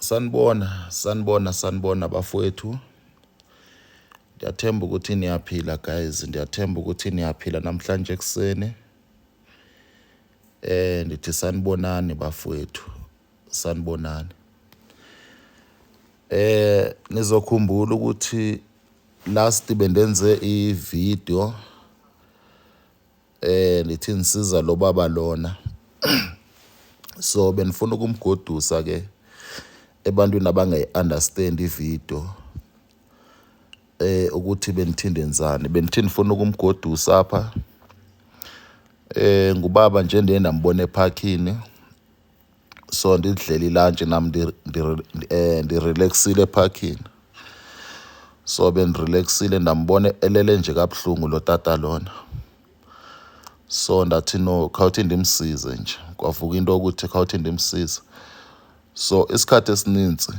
Sanibona, sanibona, sanibona bafowethu. Ndiyathemba ukuthi niyaphila guys, ndiyathemba ukuthi niyaphila namhlanje ekuseni. Ndithi sanibonani bafowethu, sanibonani. Nizokhumbula ukuthi last bendenze i-video ndithi ndisiza lo baba lona. So benifuna ukumgodusa ke ebantwini abangayi-understand i-video ukuthi benithi ndenzani. Benithi ndifuna ukumgodusa apha. Ngubaba nje endiye ndambona ephakini. So ndidlela ilantshi nam ndirelaxile ephakini. So bendirelaxile ndambona elele nje kabuhlungu lo tata lona. So ndathi no, khawuthi ndimsize nje. Kwavuka into yokuthi khawuthi ndimsize. So isikhathi esininzi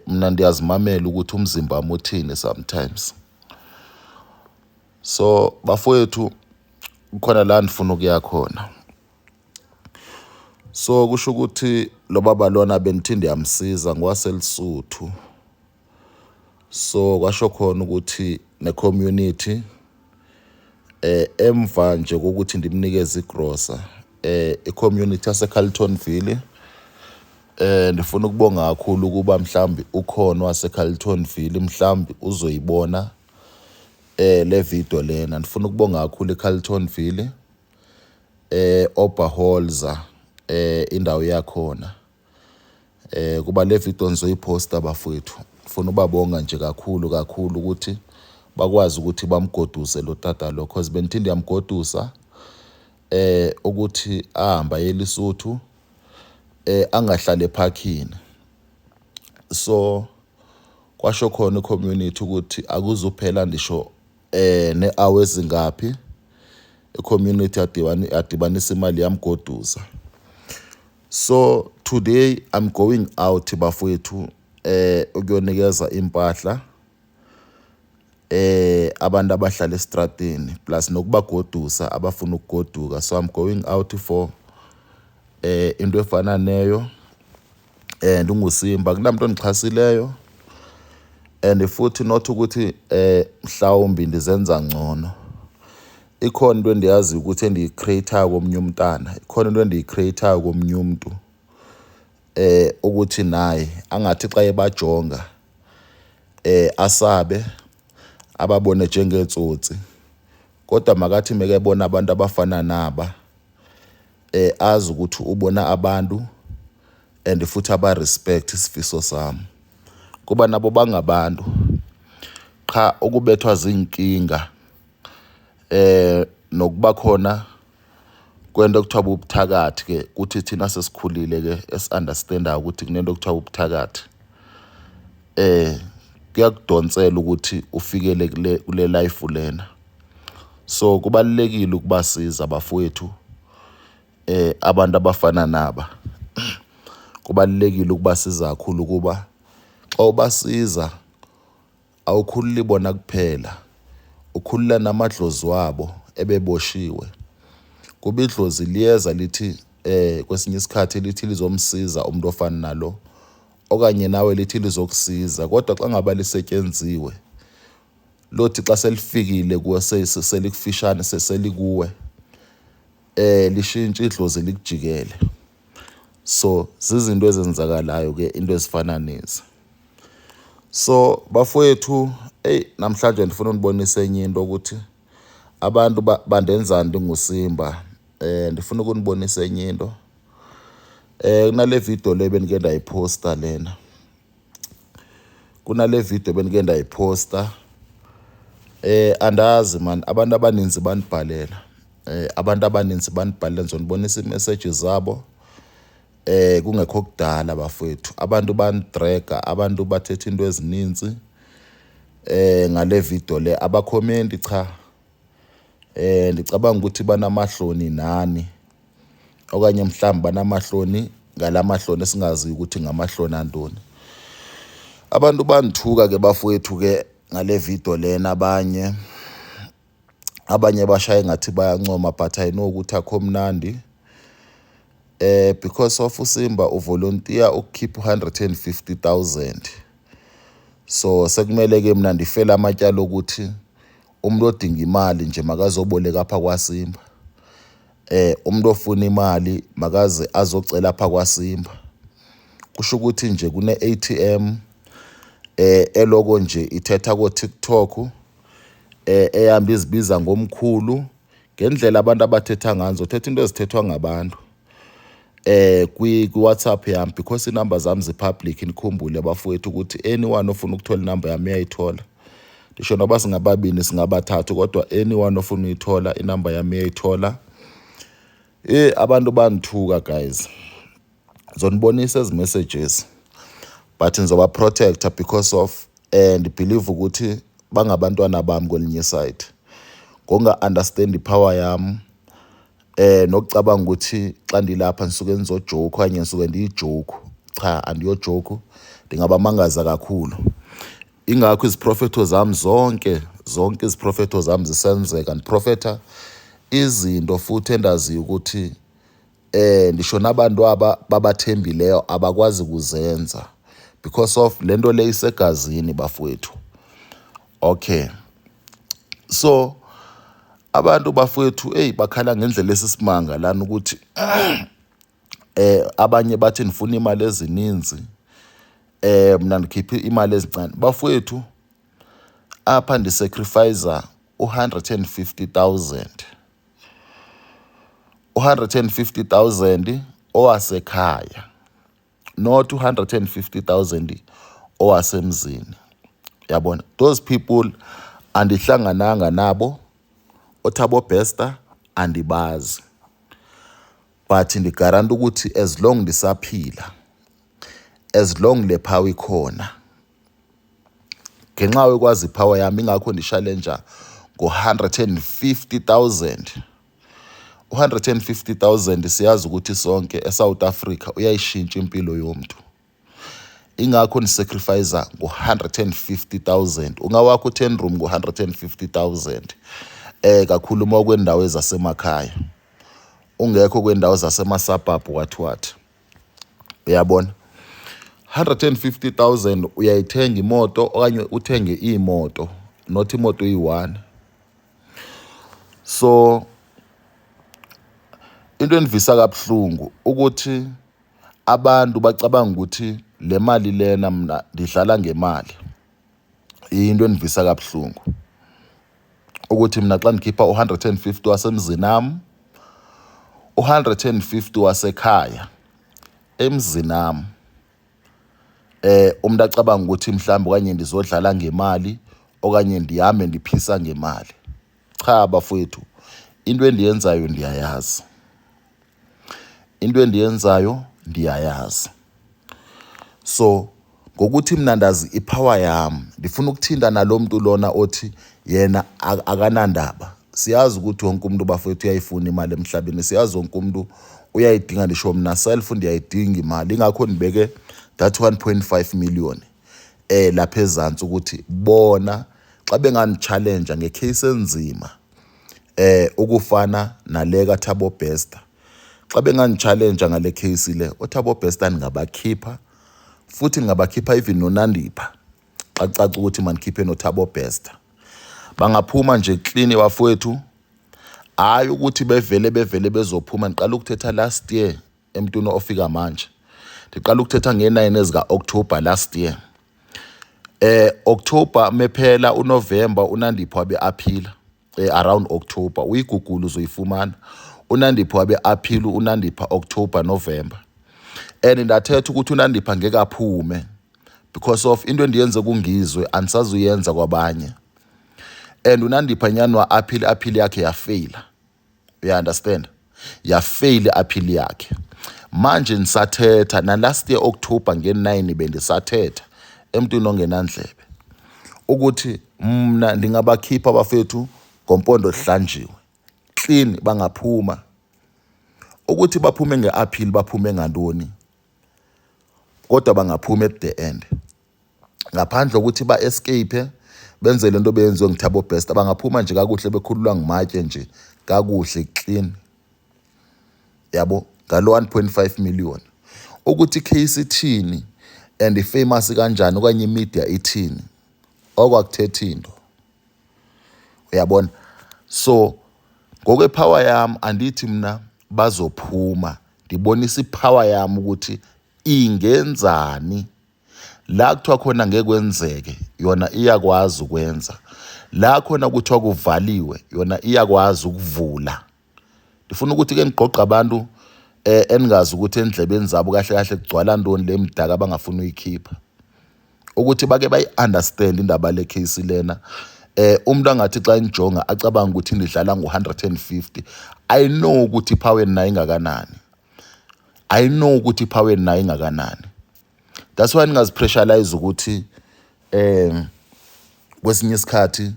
mna ndiyazimamela ukuthi umzimba wam uthini sometimes. So bafowethu, kukhona la ndifuna ukuya khona. So kusho ukuthi lo baba lona benithi ndiyamsiza ngwaseLesotho. So kwasho khona ukuthi ne-community emva nje kokuthi ndimnikeze igrosa, i-community yaseCarltonville, ndifuna ukubonga kakhulu ukuba mhlambi ukhona waseCarltonville, mhlambi uzoyibona le video lena. Ndifuna ukubonga kakhulu eCarltonville, Oberholzer, indawo yakhona. Kuba le video nizoyiposta bafowethu. Ngifuna ubabonga nje kakhulu kakhulu ukuthi bakwazi ukuthi bamgoduse lo tata lo, cause benithi ndiyamgodusa ukuthi ahambe aye eLesotho, angahlali ephakini. So kwasho khona i-community ukuthi akuzuphela ndisho ne-hour ezingaphi, i-community yadibanisa imali yamgodusa. So today I'm going out bafowethu ukuyonikeza impahla abantu abahlala estradini plus nokubagodusa abafuna ukugoduka. So I'm going out for into efana neyo. NdinguSimba, akunamuntu ondixhasileyo and futhi not ukuthi mhlawumbi ndizenza ngcono. Ikhona into endiyaziyo ukuthi endiyi-create-ayo komnye umntana, ikhona into endiyi-create-ayo komnye umntu ukuthi naye angathi xa ebajonga asabe, ababone njengeetsotsi, kodwa makathi mekebona abantu abafana naba azi ukuthi ubona abantu and futhi aba-respect isifiso sami, kuba nabo bangabantu qha ukubethwa zinkinga nokuba khona kwento ekuthiwa bubuthakathi ke, kuthi thina sesikhulile ke esi-understandayo ukuthi kunento ekuthiwa bubuthakathi, kuyakudonsela ukuthi ufikele kule life lena. So kubalulekile ukubasiza bafowethu abantu abafana naba. Kubalulekile ukubasiza kakhulu, kuba xa ubasiza awukhululi bona kuphela, ukhulula namadlozi wabo ebeboshiwe. Kuba idlozi liyeza lithi kwesinye isikhathi lithi lizomsiza umuntu ofana nalo, okanye nawe lithi lizokusiza, kodwa xa ngaba lisetshenziwe lothi xa selifikile kuwe, selikufishane, selikuwe, lishintshe idlozi likujikele. So zizinto ezenzakalayo ke into ezifana nezi. So bafowethu, hey, namhlanje ndifuna unibonisa enye into ukuthi abantu bandenzani ndinguSimba. Ndifuna ukunibonisa enye into. Kunale video le benike ndayiposta lena. Kunale video benike ndayiposta. Andazi man, abantu abaninzi banibhalela. Abantu abaninzi banibhalela, ngizonibonisa ii-messages zabo. Kungekho kudala bafowethu, abantu banidrega, abantu bathetha into ezininzi ngale video le, abakhomenti cha. Ndicabanga ukuthi banamahloni nani, okanye mhlawumbi banamahloni ngalamahloni esingaziyo ukuthi ngamahloni antoni. Abantu bandithuka ke bafowethu ke ngale video lena, abanye bashaye ngathi bayancoma, but I know ukuthi akho mnandi. Because of uSimba uvolunteer ukukhipha u-150,000, so sekumele ke mina ndifele amatyala okuthi umuntu odinga imali nje makazoboleka apha kwaSimba, umuntu ofuna imali makaze azocela apha kwaSimba. Kusho ukuthi nje kune-ATM eloko nje ithetha ko-TikTok, ehamba izibiza ngomkhulu ngendlela abantu abathetha ngazo, thetha into ezithethwa ngabantu kwi-WhatsApp yami, because inamba zami zi-public. Nikhumbule bafowethu ukuthi anyone ofuna ukuthola inamba yami uyayithola. Ndisho noba singababini, singabathathu, kodwa anyone ofuna uyithola inamba yami uyayithola. Abantu bandithuka guys, ngizonibonisa ezi messages, but ngizoba protector because of and believe ukuthi bangabantwana bami kwelinye side, ngokunga-understand ipower yami nokucabanga ukuthi xa ndilapha ndisuke ndizojoke okanye ndisuke ndiyijoke. Cha, andiyojoke, ndingabamangaza kakhulu. Ingakho iziprofetho zami zonke, zonke iziprofetho zami zisenzeka. Ndiprofetha izinto futhi endaziyo ukuthi ndisho nabantu aba babathembileyo abakwazi kuzenza, because of lento le isegazini bafowethu. Okay, so abantu bafowethu, hey, bakhala ngendlela esisimanga lana ukuthi abanye bathi nifuna imali ezininzi, mina ndikhiphe imali ezincane. Bafowethu, apha ndisacrifice u-150,000, u-150,000 owasekhaya, not u-150,000 owasemzini. Yabona, those people andihlangananga nabo, oThabo Bester andibazi, but ndiguarantee ukuthi as long ndisaphila, as long le power ikhona, ngenxa yokwazi ipower yami, ingakho ndishalenja ngo-150,000. U-150,000 siyazi ukuthi sonke eSouth Africa uyayishintsha impilo yomuntu. Ingakho nisacrifice ngo-150,000. Ungawakho u-10 room ngo-150,000, kakhulu uma kwendawo ezasemakhaya, ungekho kwendawo zasema-suburb, what what. Uyabona, 150,000 uyayithenga imoto okanye uthenge imoto, not imoto eyi-one. So into endivisa kabuhlungu ukuthi abantu bacabanga ukuthi le mali lena mina ndidlala ngemali. Into endivisa kabuhlungu ukuthi mina xa ndikhipha u-150 wasemzini nami, u-150 wasekhaya emzini nami, umuntu acabanga ukuthi mhlawumbe okanye ndizodlala ngemali okanye ndihambe ndiphisa ngemali. Cha bafowethu, into endiyenzayo ndiyayazi, into endiyenzayo ndiyayazi. So ngokuthi mina ndazi ipower yami, ndifuna ukuthinta nalo muntu lona othi yena akanandaba. Siyazi ukuthi wonke umuntu bafowethu uyayifuna imali emhlabeni, siyazi wonke umuntu uyayidinga. Ndisho mina self ndiyayidinga imali, ingakho ndibeke that 1.5 million lapha ezantsi ukuthi bona xa bengandichallenge ngecase enzima ukufana nale kaThabo Bester, xa bengandichallenge ngale case le, oThabo Bester ndingabakhipha, futhi ngingabakhipha even noNandipha. Xa kucaca ukuthi manikhiphe noThabo Bester, bangaphuma nje clean bafowethu. Hayi ukuthi bevele bezophuma. Ngiqala ukuthetha last year emntwini ofika manje, ndiqala ukuthetha nge-9 ezika-October last year. October mephela uNovember, uNandipho wabe aphila around October. Uyigugula uzoyifumana. uNandipho wabe aphila uNandipha October, November, and ndathetha ukuthi uNandipha ngeke aphume because of into endiyenze kungizwe andisazuyenza kwabanye. And uNandipha nyani wa-appeal, appeal yakhe yafeyila. You understand? Yafeyila i-appeal yakhe. Manje ndisathetha na last year October nge-9, bendisathetha emntwini ongenandlebe ukuthi mna ndingabakhipha abafethu ngompondo zihlanjiwe clean, bangaphuma. Ukuthi baphume nge-appeal, baphume ngantoni, kodwa bangaphuma at the end, ngaphandle kokuthi ba-escape, benze lento beyenziwe nguThabo Bester. Bangaphuma nje kakuhle, bekhululwa ngumatye nje kakuhle clean, yabo. Ngalo 1.5 million ukuthi case ithini and ifamous kanjani okanye imedia ithini, okwakuthetha into, uyabona. So ngokwepower yami andithi mina bazophuma, ndibonisa ipower yami ukuthi ingenzani. La kuthiwa khona ngeke kwenzeke, yona iyakwazi ukwenza. La khona kuthiwa kuvaliwe, yona iyakwazi ukuvula. Ndifuna ukuthi ke nigqogqa abantu eningazi ukuthi endlebeni zabo kahle kahle kugcwala ntoni le mdaka abangafuni uyikhipha, ukuthi bake bayi-understand indaba le case lena. Umuntu angathi xa ngijonga acabanga ukuthi ndidlala ngo-150. I know ukuthi ipower nayo ingakanani, I know ukuthi ipower nayo ingakanani. That's why ningazipressurize ukuthi kwesinye isikhathi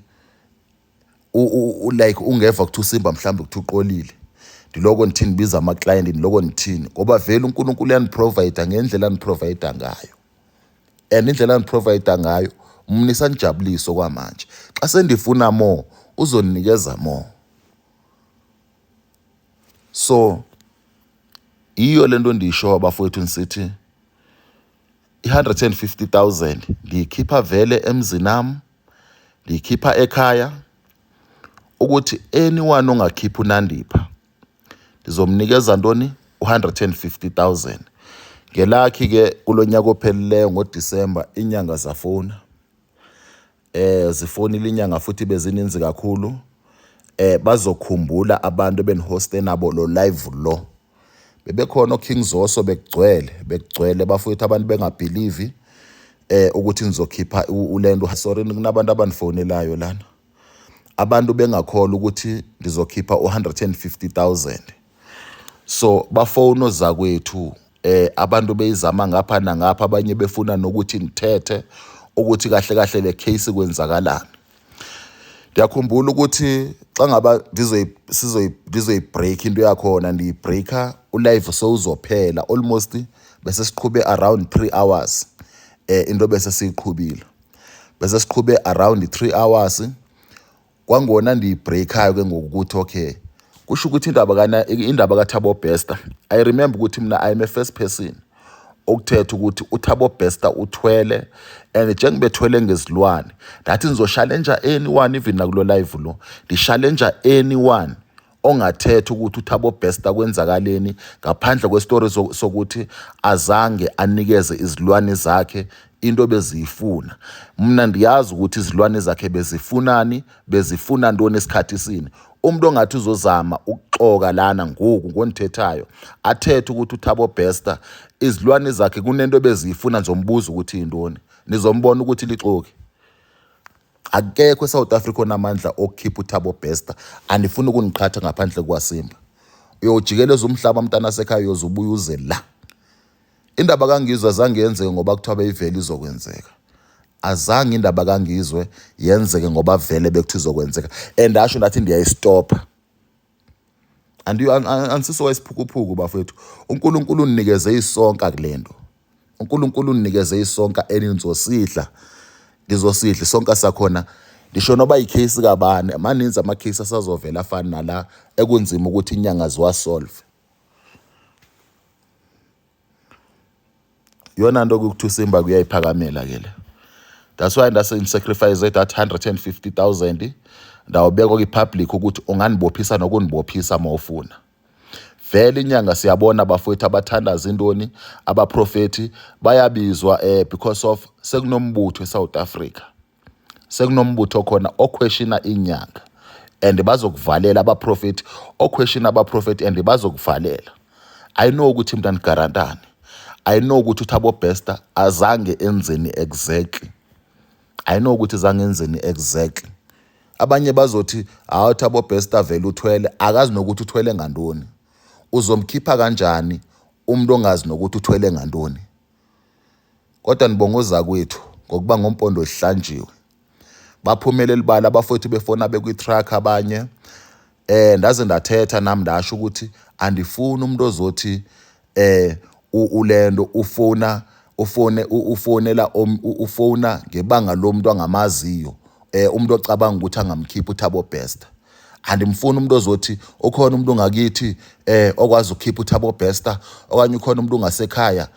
like ungeva kuthi uSimba mhlawumbe kuthi uqolile, ndiloko ndithini, ndibiza ama-client, ndiloko ndithini, ngoba vele uNkulunkulu uyandiprovide ngendlela andiprovide ngayo, and indlela andiprovide ngayo mna isandijabuliso okwamanje. Xa sendifuna more, uzondinikeza more. So yiyo lento ndiyishoyo bafowethu, ndisithi i-150,000 ndiyikhipha vele emzini nami, ndiyikhipha ekhaya, ukuthi anyone ongakhipha uNandipha ndizomnikeza ntoni? U-150,000. Ngelakhi ke kulo nyaka ophelileyo ngoDisemba inyanga zafona, zifonile inyanga futhi bezininzi kakhulu. Bazokhumbula abantu benihoste nabo lo live lo, bebekhona oKing Zoso, bekugcwele, bekugcwele bafowethu, abantu bengabelieve ukuthi nizokhipha ulento. Sorry, kunabantu abanifonelayo lana. Abantu bengakholwa ukuthi ndizokhipha u-150,000, so bafona ozakwethu, abantu beyizama ngapha nangapha, abanye befuna nokuthi nithethe ukuthi kahle kahle le case kwenzakalani. Ndiyakhumbula ukuthi xa ngaba ndizoyibreak into yakhona, ndiyibreaka ulive sewuzophela almost, bese siqhube around 3 hours. Into bese siyiqhubile, bese siqhube around 3 hours. Kwangona ndiyibreakayo ke ngoku ukuthi okay, kusho ukuthi indaba kana indaba kaThabo Bester, I remember ukuthi mina I am a first person okuthetha ukuthi uThabo Bester uthwele, and njengibethwele ngezilwane, ndathi ngizoshalenja anyone, even nakulo live lo ndishalenja anyone ongathetha ukuthi uThabo Bester kwenzakaleni, ngaphandle kwesitori sokuthi azange anikeze izilwane zakhe into beziyifuna. Mina ndiyazi ukuthi izilwane zakhe bezifunani, bezifuna ntoni esikhathi sini. Umuntu ongathi uzozama ukuxoka lana ngoku ngonithethayo, athethe ukuthi uThabo Bester izilwane zakhe kunento ebeziyifuna, nizombuza ukuthi yintoni, nizombona ukuthi lixoki. Akekho eSouth Africa onamandla okukhipha uThabo Bester. Andifuni ukuniqhatha ngaphandle kwaSimba. Uyojikeleza umhlaba mntana sekhaya, uyoze ubuye uze la. Indaba kaNgizwe azange yenzeke ngoba kuthiwa beyivele izokwenzeka. Azange indaba kaNgizwe yenzeke ngoba vele bekuthiwa izokwenzeka, and asho ndathi ndiyayistopha. Andisiso wesiphukuphuku bafowethu. UNkulunkulu unikeze isonka kulento, uNkulunkulu unikeze isonka eninzosidla, ngizosidla isonka sakhona. Ngisho noba yicase kabani, maninzi amakhesi asazovela afana nala ekunzima ukuthi inyanga ziwasolve. Yona nto ukuthi uSimba kuyayiphakamela ke le. That's why ndase ngisacrifice that 150,000, ndawubeka kwi-public ukuthi unganibophisa nokunibophisa uma ufuna. Vele inyanga siyabona bafowethu, abathandaza intoni, abaprofethi bayabizwa because of sekunombutho eSouth Africa, sekunombutho khona oquestiona inyanga and bazokuvalela abaprofethi, oquestiona abaprofethi and bazokuvalela. I know ukuthi mntani garantani, I know ukuthi uThabo Bester azange enzeni exactly, I know ukuthi zange enzeni exactly. Abanye bazothi hawu, Thabo Bester vele uthwele, akazi nokuthi uthwele ngantoni. Uzomkhipha kanjani umuntu ongazi nokuthi uthwele ngantoni? Kodwa nibongoza kwethu ngokuba ngompondo zihlanjiwe, baphumele libala abafowethu, befona bekwi-truck abanye. Ndaze ndathetha nami, ndasho ukuthi andifuni umuntu ozothi ulento ufona ufone ufonela ufona ngebanga lomuntu angamaziyo, umuntu ocabanga ukuthi angamkhipha uThabo Bester. Andimfuni umuntu ozothi ukhona umuntu ngakithi okwazi ukukhipha uThabo Bester, okanye ukhona umuntu ngasekhaya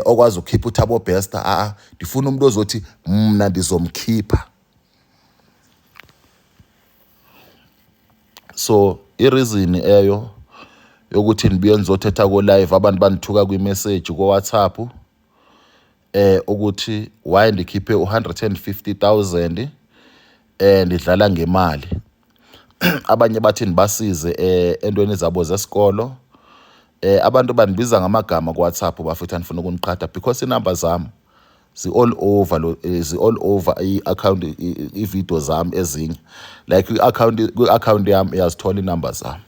okwazi ukukhipha uThabo Bester. A ndifuna umuntu ozothi mna ndizomkhipha. So i-reason eyo yokuthi nibuye nizothetha ko-live, abantu bandithuka kwi-message ko-WhatsApp ukuthi why ndikhiphe u-150,000 ndidlala ngemali. Abanye bathi ndibasize entweni zabo zesikolo. Abantu bandibiza ngamagama ku-WhatsApp bafethu, andifuna ukuniqhatha because iinamba zam zi-all over lo, zi-all over i-account, iividiyo zam ezinye, like kwi-account, kwi-account yam uyazithola iinamba zam.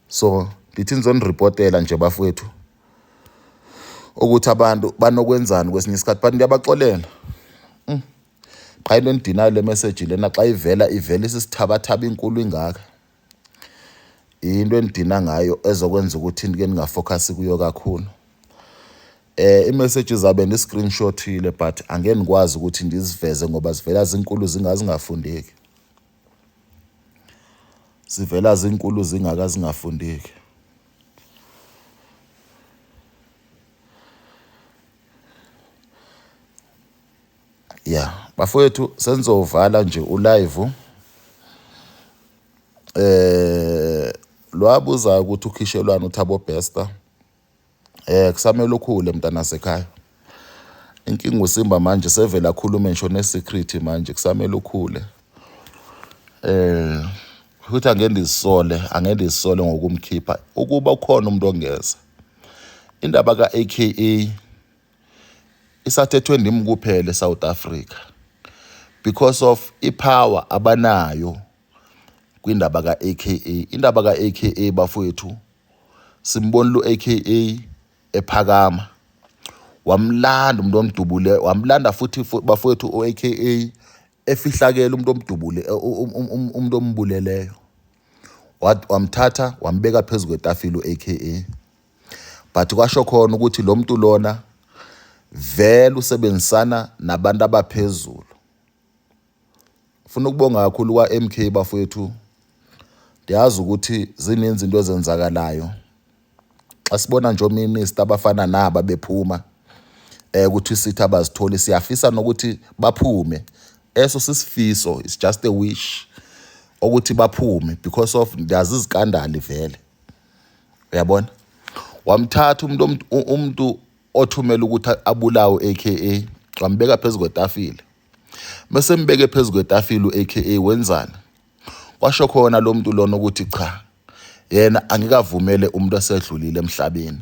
So ndithi ndizoniripotela nje bafowethu ukuthi abantu banokwenzani kwesinye isikhathi, but ndiyabaxolela. Qha into endidinayo le message lena xa ivela, ivela isisithabathaba inkulu ingaka. Into endidina ngayo ezokwenza ukuthi ndike ndingafokhasi kuyo kakhulu. Ii-messages zabe ndi-screenshotile, but angeke ndikwazi ukuthi ndiziveze ngoba zivela zinkulu zingafundeki. Zivela zinkulu zingaka zingafundeki. Yeah, bafowethu sengizovala nje u-live. Lwabuza ukuthi ukhishelwani uThabo Bester. Kusamele ukhule mntana sekhaya. Inkinga uSimba manje sevele akhulume ngisho ne-secret manje, kusamele ukhule. Futhi angeke ndizisole, angeke ndizisole ngokumkhipha ukuba ukhona umuntu ongeza. Indaba ka-AKA isathethwe ndim kuphela eSouth Africa because of i-power abanayo kwindaba ka-AKA. Indaba ka-AKA bafowethu, simbonile u-AKA ephakama, wamlanda umuntu omdubule, wamlanda futhi bafowethu u-AKA efihlakele umuntu omdubule, umuntu ombuleleyo, wamthatha wambeka phezu kwetafile u-AKA. But kwasho khona ukuthi lo muntu lona vele usebenzisana nabantu abaphezulu. Funa ukubonga kakhulu kwa-MK bafowethu. Ndiyazi ukuthi zininzi into ezenzakalayo. Xa sibona nje ominister abafana naba bephuma ukuthi sithi abazitholi, siyafisa nokuthi baphume. Eso sisifiso, it's just a wish ukuthi baphume because of ndiyazi izikandali vele. Uyabona? Wamthatha umuntu umuntu othumela ukuthi abulawe AKA, wambeka phezu kwetafile. Bese mbeke phezu kwetafile u-AKA wenzani? Kwasho khona lo muntu lona ukuthi cha, yena angikavumele umuntu osedlulile emhlabeni.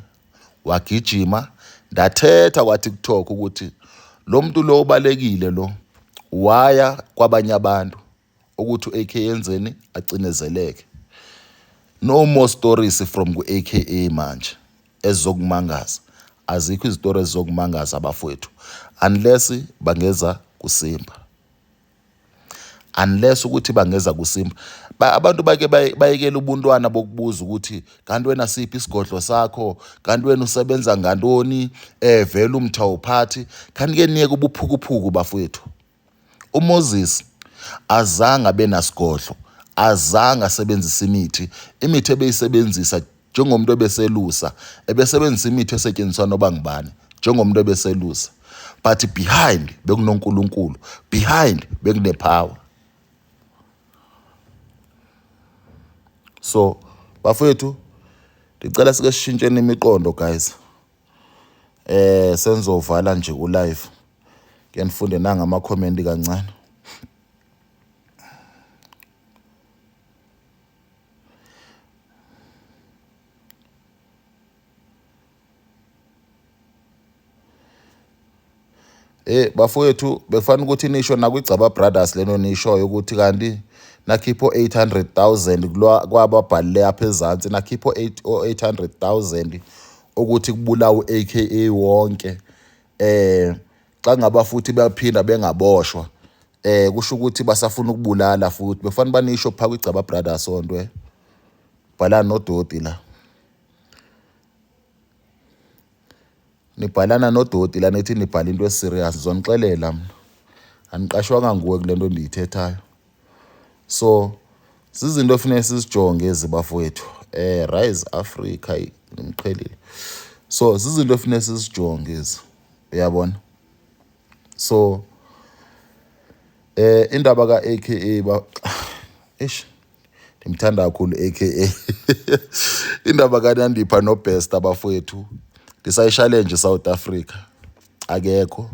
Wagijima, ndathetha kwa TikTok ukuthi lo muntu lo ubalekile lo, waya kwabanye abantu ukuthi u-AKA yenzeni acinezeleke. No more stories from ku-AKA manje ezizokumangaza. Azikho izitori ezizokumangaza abafowethu unless bangeza kuSimba. Unless ukuthi bangeza kuSimba. Abantu bake bayekela ubuntwana bokubuza ukuthi kanti wena siphi isigodlo sakho, kanti wena usebenza ngantoni, vele umtha awuphathi. Kanti ke niyeke ubuphukuphuku bafowethu. uMoses azange abe nasigodlo, azange asebenzise imithi, imithi ebeyisebenzisa njengomuntu ebeselusa, ebesebenzisa imithi esetshenziswa noba ngubani njengomuntu ebeselusa. But behind bekunoNkulunkulu, behind bekunepower. So bafowethu, ndicela sike sishintsheni imiqondo guys. Senzovala nje u-live. Ke nifunde nangama comment kancane. Bafowethu bekufanele ukuthi nisho nakwiGcaba Brothers leno nishoyo ukuthi kanti nakhipho 800,000 kulwa kwababhalile apha ezantsi, nakhipho 800,000 ukuthi kubulawe u-AKA wonke. Xa ngaba futhi baphinda bengaboshwa, kusho ukuthi basafuna ukubulala futhi. Bekufanele banisho pha kwiGcaba Brothers ontwe. Bhalani nodoti la. Nibhalana nodoti la nithi nibhala into eserious, ngizonixelela mina. Aniqashwanga nguwe kule nto ndiyithethayo. So zizinto efuneka sizijonge ezi, bafowethu. Rise Africa nimqhelile. So zizinto efuneka sizijonge ezi, uyabona. So indaba ka-AKA ba, eish, ndimthanda kakhulu AKA. Indaba kaNandipha noBester, abafowethu, ndisayishallenge South Africa. Akekho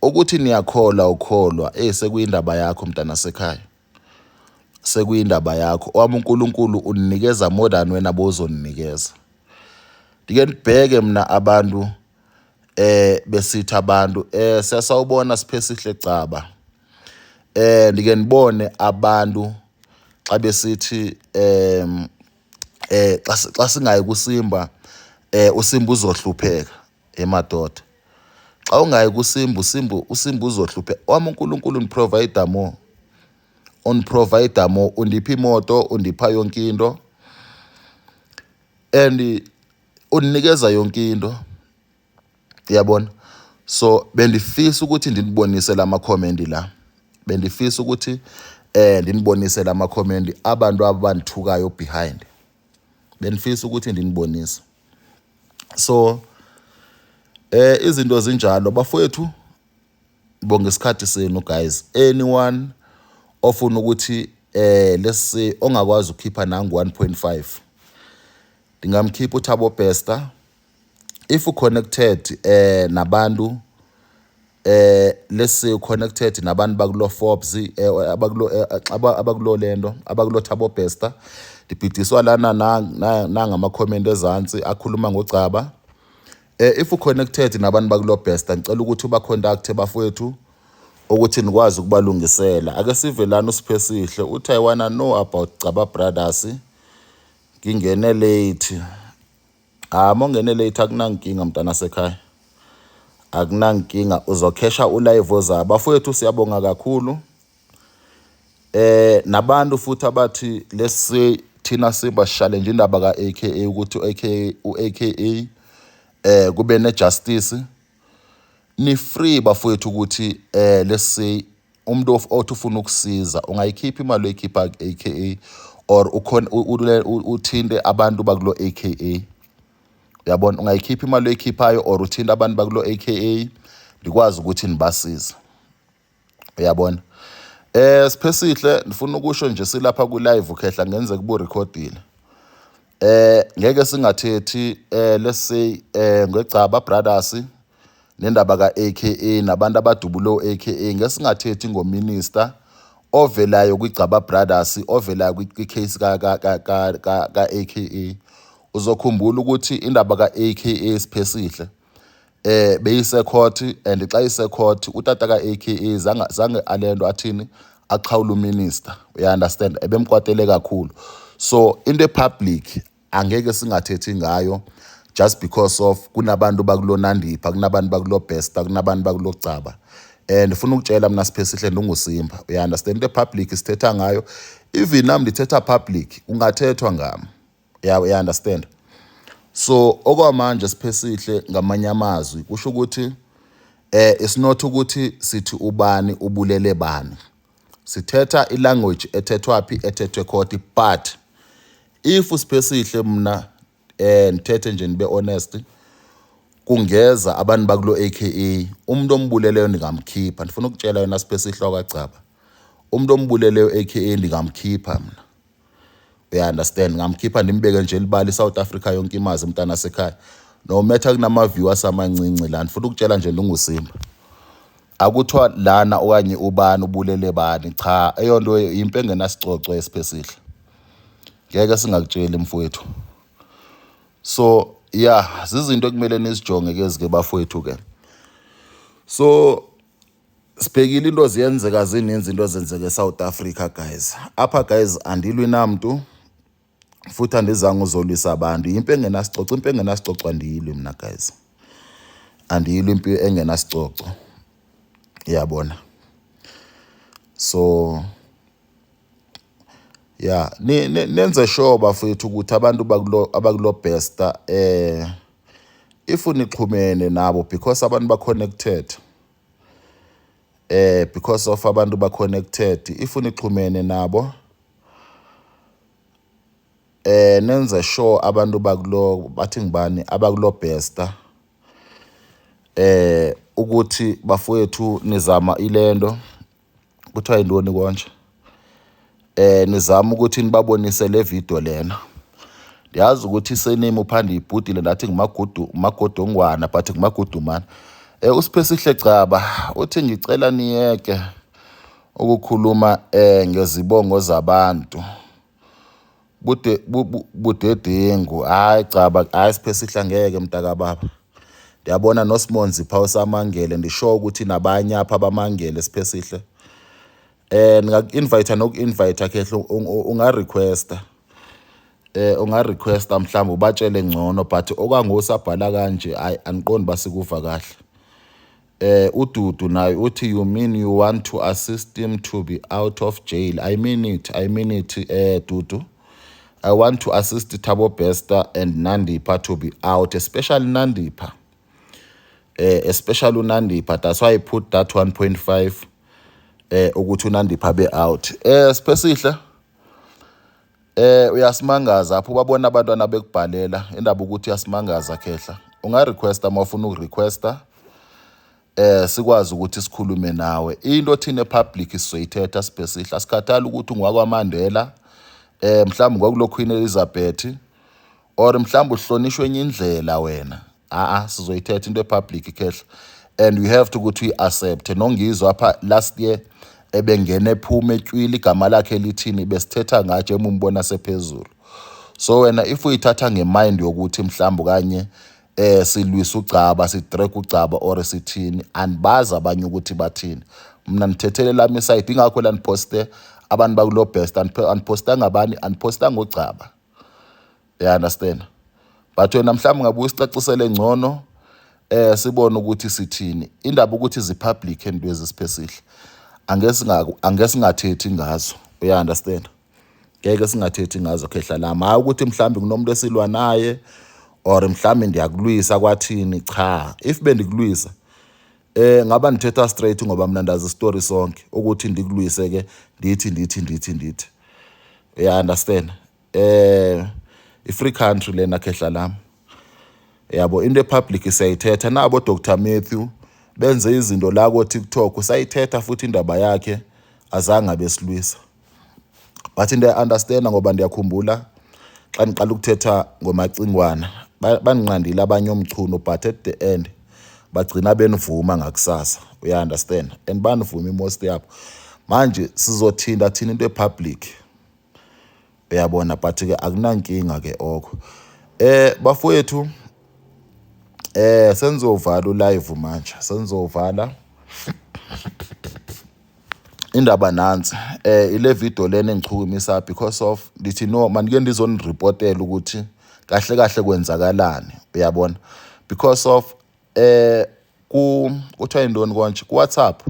ukuthi niyakholwa ukholwa, sekuyindaba yakho, mntana sekhaya, sekuyindaba yakho. Owami uNkulunkulu uninikeza more than wena bozoninikeza. Ndike ndibheke mna abantu besithi abantu siyasawubona Siphesihle Caba. Ndike ndibone abantu xa besithi xa singayi kuSimba, uSimba uzohlupheka. Emadoda, xa ungayi kuSimba, uSimba uzohlupheka. Wami uNkulunkulu undiprovide more, undiprovide more, undipha imoto, undipha yonke into and undinikeza yonke into, uyabona. So bendifisa ukuthi ndinibonise lama comment la, bendifisa ukuthi ndinibonise lama comment abantu abandithukayo behind, bendifisa ukuthi ndinibonise. So izinto zinjalo, bafowethu. Bonke isikhathi senu, guys. Anyone ofuna ukuthi let's say ongakwazi ukukhipha nangu 1.5, ndingamkhipha uThabo Bester. If uconnected nabantu, let's say connected nabantu bakulo Forbes, abakulo abakulo lento, abakulo Thabo Bester, ndibhidiswa lana nangama comment ezantsi akhuluma ngogcaba. If uconnected nabantu bakulo Bester, ngicela ukuthi uba contact, bafowethu, ukuthi nikwazi ukubalungisela. Ake sive lana uSiphesihle uthi, "I wanna know about Gcaba Brothers, ngingene late." Ah, mongene late akunankinga, mntana sekhaya, akunankinga, uzokhesha ulive ozayo. Bafowethu, siyabonga kakhulu. Nabantu futhi abathi, let's say, thina Simba challenge indaba ka-AKA, ukuthi u-AKA, u-AKA kube ne-justice. Ni free, bafowethu, ukuthi let's say umuntu othi ufuna ukusiza, ungayikhipha imali oyikhipha ku-AKA or ukhona uthinte abantu bakulo AKA, uyabona. Ungayikhipha imali oyikhiphayo or uthinte abantu bakulo AKA, ndikwazi ukuthi nibasize, uyabona. Siphesihle, ndifuna ukusho nje silapha ku live, ukhehla ngenze kubu recordile. Ngeke singathethi let's say ngegcaba Brothers nendaba ka-AKA nabantu abadubule AKA, ngeke singathethi ngominister ovelayo kwigcaba Brothers, ovelayo kwi-case ka AKA. Uzokhumbula ukuthi indaba ka-AKA, Siphesihle, beyise court, and xa ise court utata ka-AKA zange alento athini, axhawula uminister, uya understand, ebemkwatele kakhulu. So into epublic angeke singathethi ngayo just because of kunabantu bakulo Nandipha, kunabantu bakulo Bester, kunabantu bakulo Gcaba. Ndifuna ukutshela mina, Siphesihle, ndinguSimba, uya understand, into epublic sithetha ngayo. Even nami ndithetha public, ungathethwa ngami, ya understand. So okwamanje, Siphesihle, ngamanye amazwi kusho ukuthi it's not ukuthi sithi ubani ubulele bani, sithetha ilanguage ethethwa phi, ethethwe court. But if uSiphesihle, mna ndithethe nje, ndibe honest, kungeza abantu bakulo AKA, umuntu ombuleleyo ndingamkhipha. Ndifuna ukutshela yona, Siphesihle wakagcaba, umuntu ombuleleyo AKA ndingamkhipha mna, uya understand, ngamkhipha ndimbeke nje libala, iSouth Africa yonke imazi, umntana sekhaya, no matter kunama viewers amancinci la. Ndifuna ukutshela nje, ndinguSimba, akuthiwa lana okanye ubani ubulele bani, cha, eyonto impi engenasicoco eSiphesihle, ngeke singakutsheli, mfowethu. So yeah, zizinto ekumele nizijonge ke ezike, bafowethu ke. So sibhekile into ziyenzeka, zininzi into ezenzeka eSouth Africa, guys. Apha, guys, andilwi namntu futhi andizange uzolwisa abantu. Impi engenasicoco, impi engenasicoco andiyilwi mna, guys, andiyilwi impi engenasicoco, iyabona. So yeah, nenze sure, bafethu, ukuthi abantu abakulo Bester, if nixhumene nabo, because abantu ba connected. Because of abantu ba connected, if unixhumene nabo, nenze sure abantu bakulo, bathi ngibani, abakulo Bester, ukuthi bafowethu nizama ilento kuthiwa yintoni konje, nizama ukuthi nibabonise le video lena. Ndiyazi ukuthi isename uphanda ibhudile, ndathi ngumagudu magodongwana, but ngumagudumana. USiphesihle Gcaba uthi ngicela niyeke ukukhuluma ngezibongo zabantu bude budedengu. Hayi Gcaba, hayi Siphesihle, angeke mntaka baba. Ndiyabona noSimonzi pha usamangele, ndisho ukuthi nabanye apha abamangele. Siphesihle, ningaku-invite noku-invite khehle, unga-requesta, unga-requesta mhlawumbe ubatshele ngcono, but okwangosabhala kanje, hayi, andiqondi basikuva kahle. UDudu naye uthi, "You mean you want to assist him to be out of jail?" I mean it, I mean it. Dudu, I want to assist Thabo Bester and Nandipha to be out, especially Nandipha, especially uNandipha. That's why I put that 1.5 ukuthi uNandipha be out. Siphesihle, uyasimangaza apho ubabona abantwana bekubhalela indaba ukuthi uyasimangaza khehla. Unga-requesta uma ufuna ukurequesta, sikwazi ukuthi sikhulume nawe. Into thina epublic sizoyithetha, Siphesihle, asikhathali ukuthi ungwakwaMandela, mhlawumbe kwakulo Queen Elizabeth, or mhlawumbe uhlonishwe enye indlela wena. A sizoyithetha into epublic khehla, and you have to ukuthi uyi-accept. Nongizwa apha last year ebengena ephuma etywile, igama lakhe lithini, besithetha ngaje uma umbona sephezulu. So wena if uyithatha ngemind yokuthi mhlawumbe kanye silwisa ugcaba, sidrag ugcaba or sithini, andibazi abanye ukuthi bathini. Mina ndithethele lami iside, ingakho la ndiposte abantu bakulo Best, andipostanga abani, andipostanga ugcaba, you understand? But wena mhlawumbe ngabe usicacisele ngcono, sibone ukuthi sithini. Indaba ukuthi zi-public into eziSiphesihle, angeke singathethi ngazo, uya understand? Ngeke singathethi ngazo khehla lami. Hayi ukuthi mhlawumbe kunomuntu esilwa naye or mhlawumbe ndiyakulwisa kwathini. Cha, if bendikulwisa, ngaba ndithetha straight, ngoba mina ndazi story sonke ukuthi ndikulwise ke, ndithi ndithi ndithi ndithi, you understand? I-free country lena khehla lami, yabo. Into epublic siyayithetha. Nabo Dr Matthew benze izinto la ko TikTok, sayithetha futhi indaba yakhe, azange abesilwisa, but ndiya-understanda ngoba ndiyakhumbula xa ndiqala ukuthetha ngomacingwana, bandinqandile abanye omchuno, but at the end bagcina benivuma ngakusasa, uya-understand? And banivuma imost yabo. Manje sizothinda thina into epublic, uyabona? But-ke akunankinga ke oko. Bafowethu, senizovala ulive manje, senizovala. Indaba nansi, ile video lena engichukumisa because of ndithi no manike ndizoniripotela ukuthi kahle kahle kwenzakalani, uyabona? Because of ku kuthiwa yintoni konje, ku WhatsApp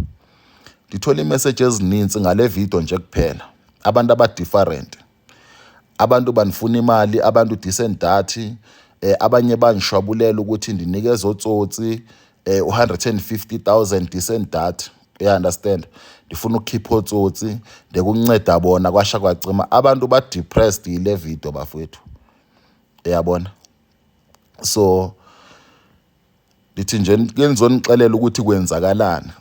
ndithola imessage ezininzi ngale video nje kuphela. Abantu aba-different, abantu banifuna imali, abantu this and that. Abanye bangishwabulela ukuthi ndinikeze otsotsi u150,000, this and that, you understand? Ndifuna ukukhipha otsotsi, ndikunceda bona kwasha kwacima. Abantu ba depressed yile video bafowethu, uyabona? So ndithi nje ke ngizonixelela ukuthi kwenzakalani,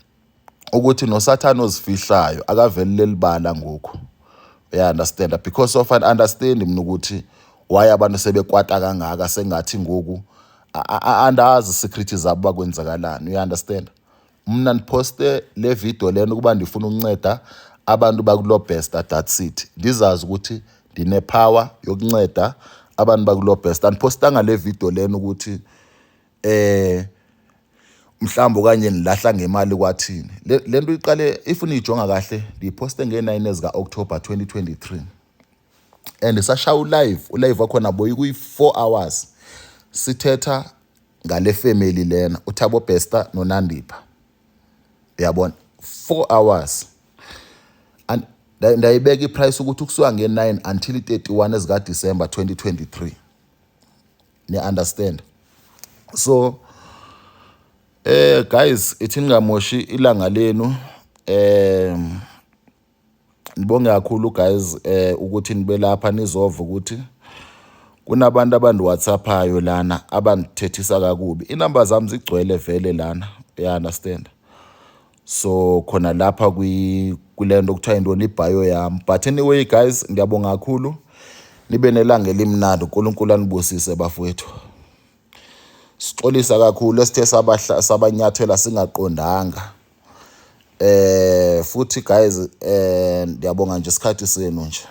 ukuthi nosathane ozifihlayo akaveli lelibala ngoku, uya understand? Because of an understand mina ukuthi why abantu sebekwata kangaka, sengathi ngoku andazi secret zabo bakwenzakalani, you understand? Mina ndiposte le video lena ukuba ndifuna ukunceda abantu bakulo Bester, that's it. Ndizazi ukuthi ndine power yokunceda abantu bakulo Bester. Andipostanga le video lena ukuthi mhlawumbe okanye nilahla ngemali kwathini. Le nto iqale, if niyijonga kahle, ndiyiposte nge-9 ezika-October 2023 and sashaya ulive, ulive wakhona boyi kuyi-4 hours, sithetha ngale family lena, uThabo Bester noNandipha, uyabona? 4 hours. And ndayibeka iprice ukuthi kusuka nge-9 until i-31 ezika-December 2023, ni-understand? So guys, ithi ningamoshi ilanga lenu. Ngibonge kakhulu guys ukuthi nibe lapha nizova ukuthi kunabantu abandi-WhatsApp-ayo lana abandithethisa kakubi. Inamba zami zigcwele vele lana, you understand? So khona lapha kule nto kuthiwa yintoni, i-bio yami. But anyway guys, ngiyabonga kakhulu, nibe nelanga elimnandi, uNkulunkulu anibusise bafowethu. Sixolisa kakhulu esithe sabanyathela singaqondanga. Futhi guys, ngiyabonga nje isikhathi senu nje.